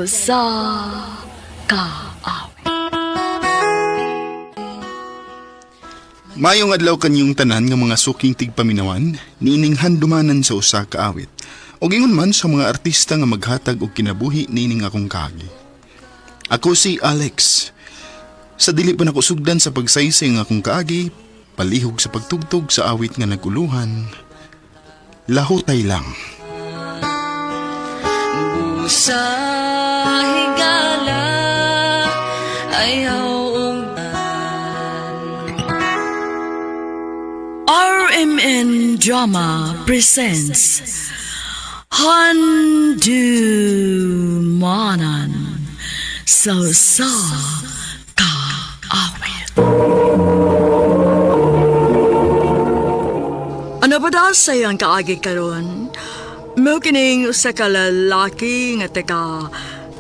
sa kaawit. Mayong adlaw kanyong tanan nga mga suking tigpaminawan, niining handumanan sa usa ka awit. Og ingon man sa mga artista nga maghatag og kinabuhi niining akong kaagi. Ako si Alex. Sa dili pa nako sugdan sa pagsaysay nga akong kaagi, palihog sa pagtugtog sa awit nga naguluhan, lahutay lang. Sa higala ayaw RMN Drama presents Handumanan sa sa kaawit. Ano ba daw sa iyang kaagi karon? Mo kining usa ka lalaki nga taga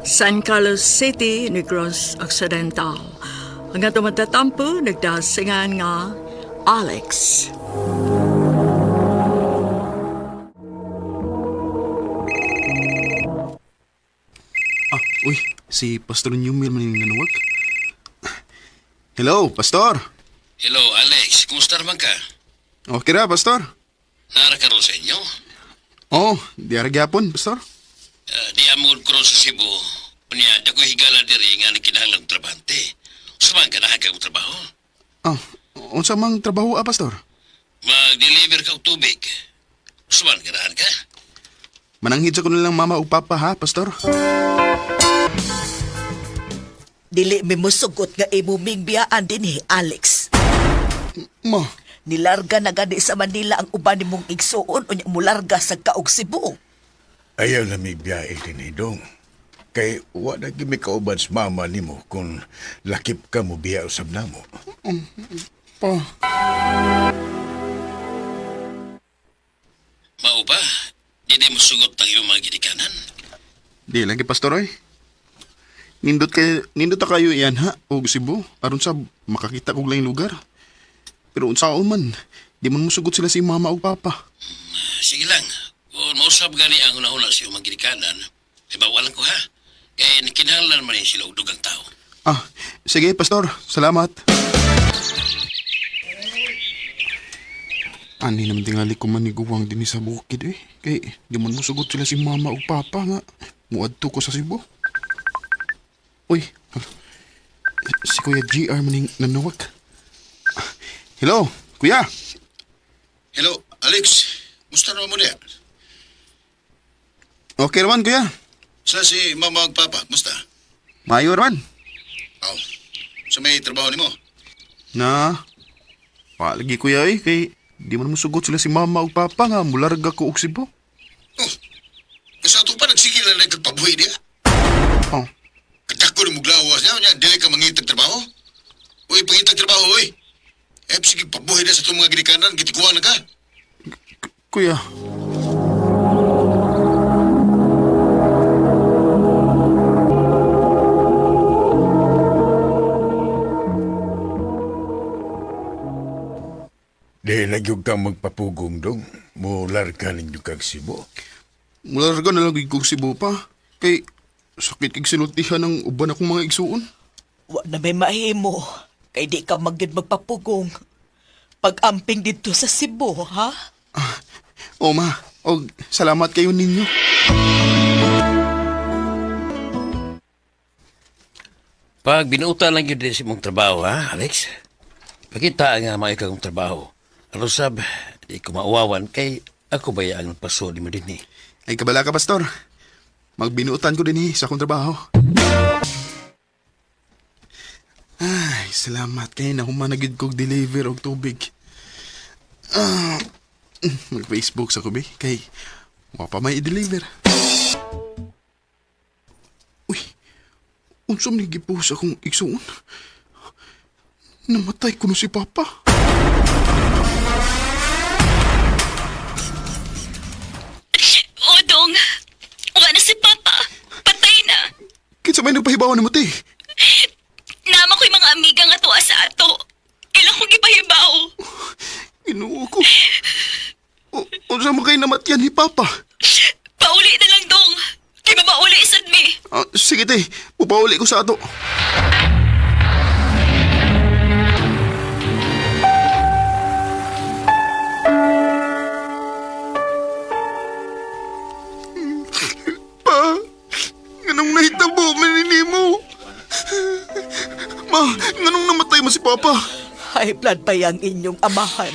San Carlos City, Negros Occidental. Ang atong matatampo, nagdasingan nga Alex. Ah, uy, si Pastor Newmil man yung nanuwag. Hello, Pastor. Hello, Alex. Kumusta naman ka? Okay ra, Pastor. Nara ka ron sa inyo? Oh, di ara gyapon, Pastor. Di amod ko ron sa Cebu. Unya, di ako higala diri nga nagkinahanglan og trabante. Sumang ka na kag trabaho. Ah, unsa mang trabaho ah, Pastor? Mag-deliver ka og tubig. Suman ka naan ka? Mananghid sa ko na lang mama o papa ha, Pastor. Dili mi musugot nga imo mingbiyaan dinhi, Alex. Ma, Nilarga na gani sa Manila ang uban nimong igsuon unya mularga sa kaog Cebu. Ayaw na may biyahe tinidong. Kay wa na gyud mi kauban sa mama nimo kung lakip ka mo biya usab namo. pa. Mao ba? Di di mo sugot ang iyong mga gidikanan. Di lagi, Pastor, oy. Nindot kay nindot ta kayo iyan ha og Cebu aron sa makakita kog laing lugar. Pero unsaon man, di man musugot sila si mama o papa. Sige lang. Kung mausap gani ang hunahuna sa iyong mga gidikanan, ibawalan ko ha. Kay nagkinahanglan man ni sila og dugang tao. Ah, sige, Pastor. Salamat. Ani naman tingali ko maniguwang din sa bukid eh. Kay di man musugot sila si mama o papa nga. Muadto ko sa Cebu. Uy, hala. Si Kuya GR maning nanawag. Hello, Kuya. Hello, Alex. Musta naman mo niya? Okay naman, Kuya. Sa si mama ug papa, musta? Mayo naman. Aw. Sa may trabaho nimo? Na, palagi kuya eh, kay di man musugot sila si mama o papa nga mularga ko og Cebu. Oh. Sa ato pa nagsigil na nagpabuhi diya. Oh, Kadako ni muglawas niya, niya dili ka mangitag trabaho. Uy, pangitag trabaho oy. Eh, sige, pabuhi na sa itong mga ginikanan, gitikuan na ka. kuya. Di nagyog kang magpapugong dong. Mular ka ninyo kag Cebu. Mularga na lang gid kog Cebu pa. Kay sakit kig sinultihan ng uban akong mga igsuon. Wa na may mahimo kay di ka magyud magpapugong. Pag-amping didto sa Cebu, ha? O ma, og salamat kayo ninyo. Pag binuta lang yun din sa imong trabaho, ha, Alex? Pakita nga maayo kang trabaho. Aron sab, di ko mauwawan kay ako ba ang nagpasuli mo din eh. Ay kabala ka, pastor. Magbinuotan ko din eh sa akong trabaho. Ay, salamat kay nahuman na gid kog deliver og tubig. Ah, mag-Facebook sa kubi kay wa pa may i-deliver. Uy, unsa man gipost akong igsuon? Namatay kuno si Papa. Odong, wala na si Papa. Patay na. Kinsa may nagpahibaw nimo te? Nama ko'y mga amiga nga tuwa sa ato. Ilang kong gipahibaw. Ginoo ko. O, unsa man kay namatyan ni Papa? Pauli na lang dong. Kay Mauli sad mi. Ah, sige te, pupauli ko sa ato. Pa, nganong nahitabo man nimo? Ma, nganong namatay mo si Papa? High blood pa yang inyong amahan.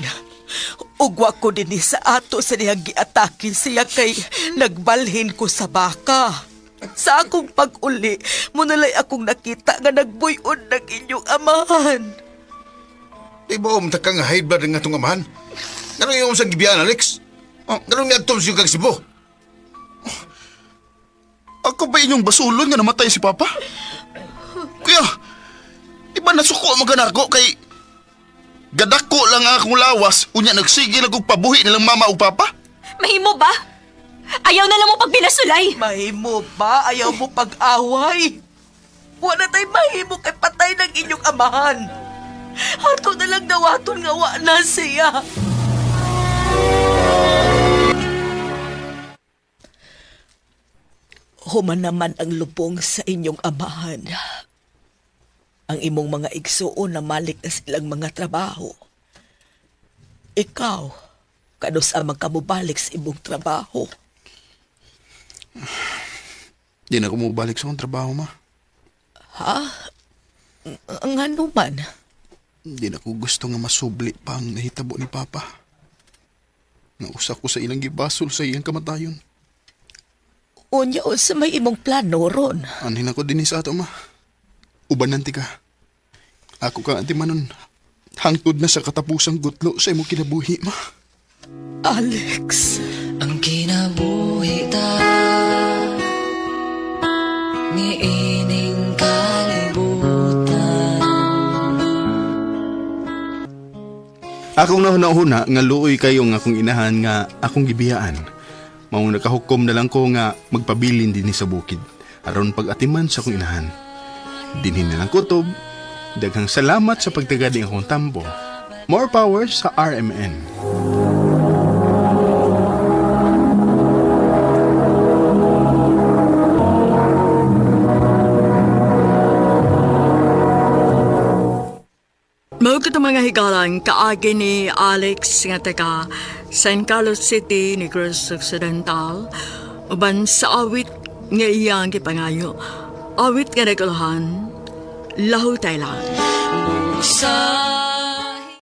Ugwa ko dinhi sa ato sa niyang giatake siya kay nagbalhin ko sa baka. Sa akong pag-uli, munalay akong nakita nga nagbuyon ng inyong amahan. Di ba umta ka nga high blood nga itong amahan? Ganun yung sa gibiyaan, Alex? Oh, ganun nga itong siyong kag Cebu? Ako ba inyong basulon nga namatay si Papa? Kuya, di ba nasuko ang mga narko kay gadako lang ang akong lawas, unya nagsige lang kong pabuhi nilang mama o papa? Mahimo ba? Ayaw na lang mo pagbinasulay. Mahimo ba? Ayaw mo pag-away? Wala tay mahimo kay patay ng inyong amahan. Ato na lang dawaton nga wa na siya. Human naman ang lubong sa inyong amahan. Ang imong mga igsuon na malik na silang mga trabaho. Ikaw, kanus ang magkamubalik sa imong trabaho. Di na ako mubalik sa akong trabaho, ma. Ang ano man, Di na ko gusto nga masubli pa ang nahitabo ni Papa. Nausa ko sa ilang gibasol sa iyang kamatayon. unya o sa may imong plano ron. Anhin ako din sa ato, ma. Ubanan ti ka. Ako ka antimanon. Hangtod na sa katapusang gutlo sa imong kinabuhi, ma. Alex, Ang kinabuhi ta Niining kalibutan. Akong nahuna-huna nga luoy kayo nga akong inahan nga akong gibiyaan. Maong nakahukom na lang ko nga magpabilin dinhi sa bukid aron pag-atiman sa akong inahan. Dinhi na lang kutob. Daghang salamat sa pagtagad ng akong tambo. More power sa RMN. Mao kato mga higalan kaagi ni Alex nga taga San Carlos City, Negros Occidental, uban sa awit nga iyang gipangayo. Awit nga naguluhan, Lahu Thailand. Sa